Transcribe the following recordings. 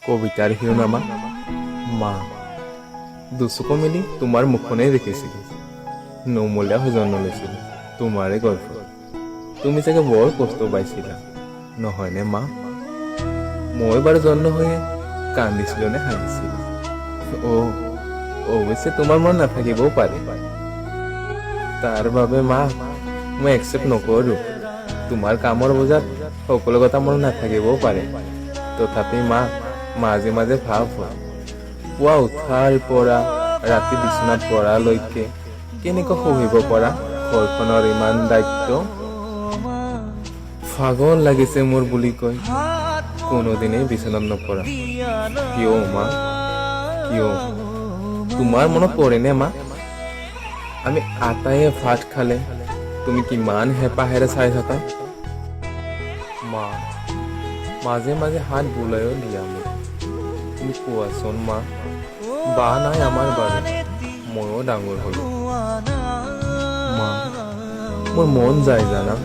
কবিতাৰ শিৰোনামা মা। দুচকু মেলি তোমাৰ মুখখনেই দেখিছিলোঁ, নুমলীয়া হৈ জন্ম লৈছিলোঁ তোমাৰে গৰ্ভত। তুমি চাগে বৰ কষ্ট পাইছিলা নহয়নে মা? মই বাৰু জন্ম হৈয়ে কান্দিছিলোঁ নে হাঁহিছিলোঁ? অ' অৱশ্যে তোমাৰ মনত নাথাকিবও পাৰে, তাৰ বাবে মা মই একচেপ্ট নকৰোঁ। তোমাৰ কামৰ বোজাত সকলো কথা মনত নাথাকিবও পাৰে। তথাপি মা, মাজে মাজে ভাৱ হয়, পুৱা উঠাৰ পৰা ৰাতি বিচনাত পৰালৈকে কেনেকৈ সহিব পৰা ঘৰখনৰ ইমান দায়িত্ব। ভাগৰ লাগিছে মোৰ বুলি কৈ কোনোদিনেই বিচনাত নপৰা কিয় মা, কিয়? তোমাৰ মনত পৰেনে মা, আমি আটায়ে ভাত খালে তুমি কিমান হেঁপাহেৰে চাই থাকা? মা, মাজে মাজে হাত বুলাইও দিয়া মোক। তুমি কোৱাচোন মা, বা নাই আমাৰ বাৰু, ময়ো ডাঙৰ হলো। মা, মোৰ মন যায় জানা,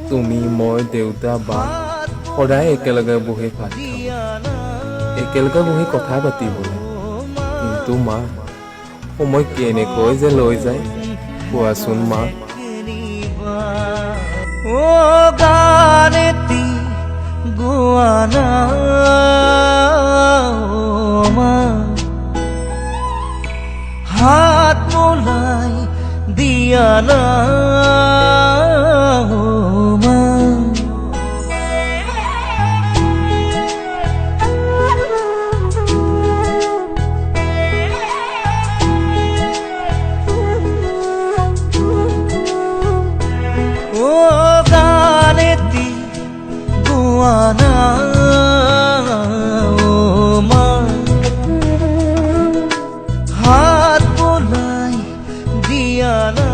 তুমি, মই, দেউতা, বা সদায় একেলগে বহি ভাত খাব, একেলগে বহি কথা পাতিবলৈ। কিন্তু মা, সময় কেনেকৈ যে লৈ যায়, কোৱাচোন মা। ও গানেতি গোৱানা মা, হাত মোলাই দিয়া না মা। ও গানেতি গোৱানা মা, হাত বোলাই দিয়া না।